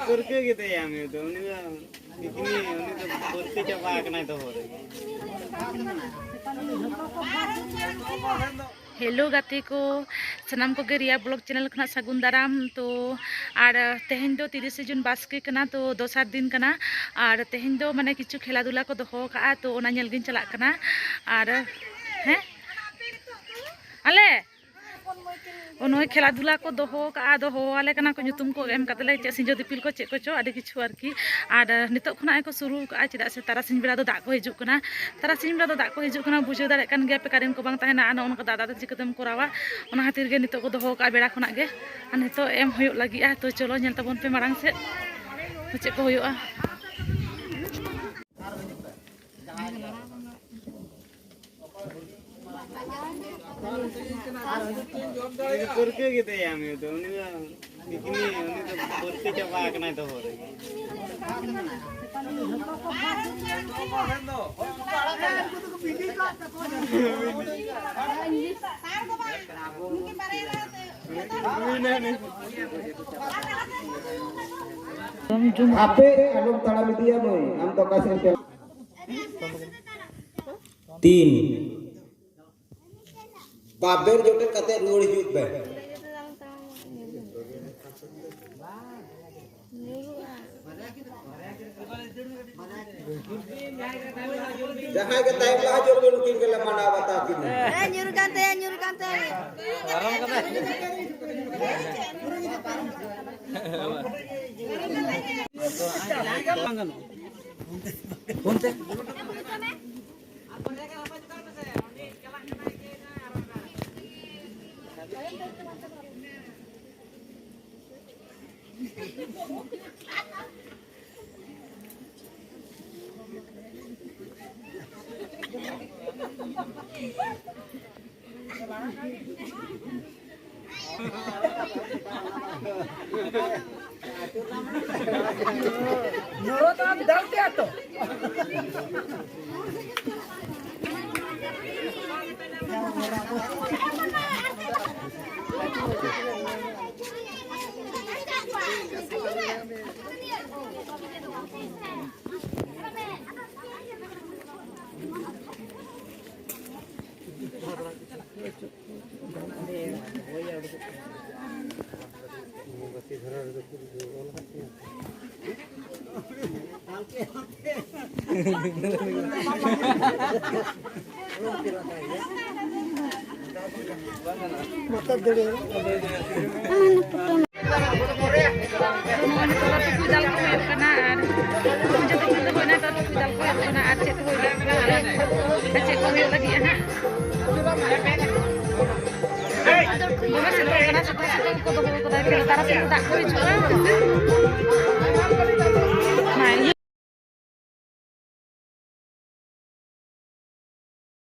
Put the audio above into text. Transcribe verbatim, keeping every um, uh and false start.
ᱯᱟᱹᱨᱠᱟᱹᱣ ᱜᱮ ᱛᱟᱭᱟ ᱩᱱᱤ ᱫᱚ, ᱩᱱᱤ ᱫᱚ ᱯᱤᱠᱱᱤ, ᱩᱱᱤ ᱫᱚ ᱯᱟᱹᱨᱠᱟᱹᱣ ᱪᱟᱵᱟ ᱟᱠᱟᱱᱟᱭ ᱫᱚᱦᱚ ᱨᱮ᱾ ᱦᱮᱞᱳ ᱜᱟᱛᱮ ᱠᱚ, ᱥᱟᱱᱟᱢ ᱠᱚᱜᱮ ᱨᱤᱭᱟ ᱵᱞᱚᱜ ᱪᱮᱱᱮᱞ ᱠᱷᱚᱱᱟᱜ ᱥᱟᱹᱜᱩᱱ ᱫᱟᱨᱟᱢ᱾ ᱛᱚ, ᱟᱨ ᱛᱮᱦᱮᱧ ᱫᱚ ᱛᱤᱨᱤᱥᱮ ᱡᱩᱱ ᱵᱟᱥᱠᱮ ᱠᱟᱱᱟ, ᱛᱚ ᱫᱚᱥᱟᱨ ᱫᱤᱱ ᱠᱟᱱᱟ᱾ ᱟᱨ ᱛᱮᱦᱮᱧ ᱫᱚ ᱢᱟᱱᱮ ᱠᱤᱪᱷᱩ ᱠᱷᱮᱞᱟ ᱫᱷᱩᱞᱟ ᱠᱚ ᱫᱚᱦᱚ ᱟᱠᱟᱫᱼᱟ, ᱛᱚ ᱚᱱᱟ ᱧᱮᱞ ᱜᱤᱧ ᱪᱟᱞᱟᱜ ᱠᱟᱱᱟ᱾ ᱟᱨ ᱦᱮᱸ, ᱟᱞᱮ ᱱᱚᱜᱼᱚᱭ ᱠᱷᱮᱞᱟ ᱫᱷᱩᱞᱟ ᱠᱚ ᱫᱚᱦᱚ ᱠᱟᱜᱼᱟ, ᱫᱚᱦᱚ ᱟᱞᱮ ᱠᱟᱱᱟ ᱠᱚ, ᱧᱩᱛᱩᱢ ᱠᱚ ᱮᱢ ᱠᱟᱛᱮ ᱞᱮ ᱪᱮᱫ ᱥᱤᱸᱡᱚ ᱫᱤᱯᱤᱞ ᱠᱚ ᱪᱮᱫ ᱠᱚᱪᱚ ᱟᱹᱰᱤ ᱠᱤᱪᱷᱩ ᱟᱨᱠᱤ᱾ ᱟᱨ ᱱᱤᱛᱚᱜ ᱠᱷᱚᱱᱟᱜ ᱜᱮᱠᱚ ᱥᱩᱨᱩ ᱠᱟᱜᱼᱟ, ᱪᱮᱫᱟᱜ ᱥᱮ ᱛᱟᱨᱟᱥᱤᱧ ᱵᱮᱲᱟ ᱫᱚ ᱫᱟᱜ ᱠᱚ ᱦᱤᱡᱩᱜ ᱠᱟᱱᱟ᱾ ᱛᱟᱨᱟᱥᱤᱧ ᱵᱮᱲᱟ ᱫᱚ ᱫᱟᱜ ᱠᱚ ᱦᱤᱡᱩᱜ ᱠᱟᱱᱟ, ᱵᱩᱡᱷᱟᱹᱣ ᱫᱟᱲᱮᱭᱟᱜ ᱠᱟᱱ ᱜᱮᱭᱟ ᱯᱮ, ᱠᱟᱨᱮᱱᱴ ᱠᱚ ᱵᱟᱝ ᱛᱟᱦᱮᱱᱟ, ᱟᱨ ᱱᱚᱜᱼᱚ ᱱᱚᱝᱠᱟ ᱫᱟᱜ ᱫᱟᱜ ᱛᱮ ᱪᱤᱠᱟᱹᱛᱮᱢ ᱠᱚᱨᱟᱣᱟ? ᱚᱱᱟ ᱠᱷᱟᱹᱛᱤᱨ ᱜᱮ ᱱᱤᱛᱚᱜ ᱠᱚ ᱫᱚᱦᱚ ᱠᱟᱜᱼᱟ ᱵᱮᱲᱟ ᱠᱷᱚᱱᱟᱜ ᱜᱮ᱾ ᱟᱨ ᱱᱤᱛᱚᱜ ᱮᱢ ᱦᱩᱭᱩᱜ ᱞᱟᱹᱜᱤᱫᱼᱟ, ᱛᱚ ᱪᱚᱞᱚ ᱧᱮᱞ ᱛᱟᱵᱚᱱ ᱯᱮ ᱢᱟᱲᱟᱝ ᱥᱮᱫ ᱪᱮᱫ ᱠᱚ ᱦᱩᱭᱩᱜᱼᱟ᱾ ᱯᱟᱹᱨᱠᱟᱹᱣ ᱜᱮ ᱛᱟᱭᱟ ᱩᱱᱤ ᱫᱚ, ᱩᱱᱤ ᱫᱚ ᱯᱤᱠᱱᱤ, ᱩᱱᱤ ᱫᱚ ᱯᱟᱹᱨᱠᱟᱹᱣ ᱪᱟᱵᱟ ᱟᱠᱟᱱᱟᱭ ᱫᱚᱦᱚ ᱨᱮ᱾ ᱦᱟᱯᱮ, ᱟᱞᱚᱢ ᱛᱟᱲᱟᱢ ᱤᱫᱤᱭᱟ ᱢᱟᱹᱭ, ᱟᱢ ᱫᱚ ᱚᱠᱟ ᱥᱮᱫ ᱮᱢ ᱪᱟᱞᱟᱜ? ᱛᱤᱱ᱾ ᱵᱟᱵᱮᱨ ᱡᱚᱴᱮᱫ ᱠᱟᱛᱮ ᱨᱩᱣᱟᱹᱲ ᱦᱤᱡᱩᱜ ᱯᱮ᱾ ᱡᱟᱦᱟᱸᱭ ᱜᱮ ᱛᱟᱭᱚᱢ ᱞᱟᱦᱟ ᱡᱚᱜ ᱵᱮᱱ, ᱩᱱᱠᱤᱱ ᱜᱮᱞᱮ ᱢᱟᱱᱟᱣ ᱵᱟᱛᱟᱣ ᱠᱤᱱᱟ᱾ ᱦᱮᱸ, ᱧᱩᱨ ᱠᱟᱱ ᱛᱟᱭᱟ, ᱧᱩᱨ ᱠᱟᱱ ᱛᱟᱭᱟ᱾ ᱧᱩᱨᱩ ᱛᱟᱢ ᱫᱟᱞ ᱠᱮᱭᱟ ᱛᱚ᱾ ᱱᱚᱜᱼᱚᱭ ᱱᱤᱛᱚᱜ ᱫᱚ ᱴᱩᱠᱩᱡ ᱫᱟᱞ ᱠᱚ ᱦᱩᱭᱩᱜ ᱠᱟᱱᱟ ᱟᱨ ᱡᱚᱛᱚ ᱠᱚ ᱦᱩᱭᱱᱟ, ᱱᱤᱛᱚᱜ ᱴᱩᱠᱩᱡ ᱫᱟᱞ ᱠᱚ ᱦᱩᱭᱩᱜ ᱠᱟᱱᱟ ᱟᱨ ᱪᱮᱫ ᱠᱚ ᱦᱩᱭᱩᱜ ᱠᱟᱱᱟ ᱟᱨ ᱪᱮᱫ ᱠᱚ ᱦᱩᱭᱩᱜ ᱞᱟᱹᱜᱤᱫ ᱦᱟᱸᱜ᱾ ᱫᱚᱢᱮ ᱥᱤᱛᱩᱝ ᱠᱟᱱᱟ, ᱥᱤᱛᱩᱝ ᱥᱤᱛᱩᱝ ᱠᱚ ᱫᱚᱦᱚ ᱠᱟᱫᱟ, ᱛᱟᱨᱟᱥᱤᱧ ᱫᱟᱜ ᱠᱚ ᱦᱤᱡᱩᱜᱼᱟ᱾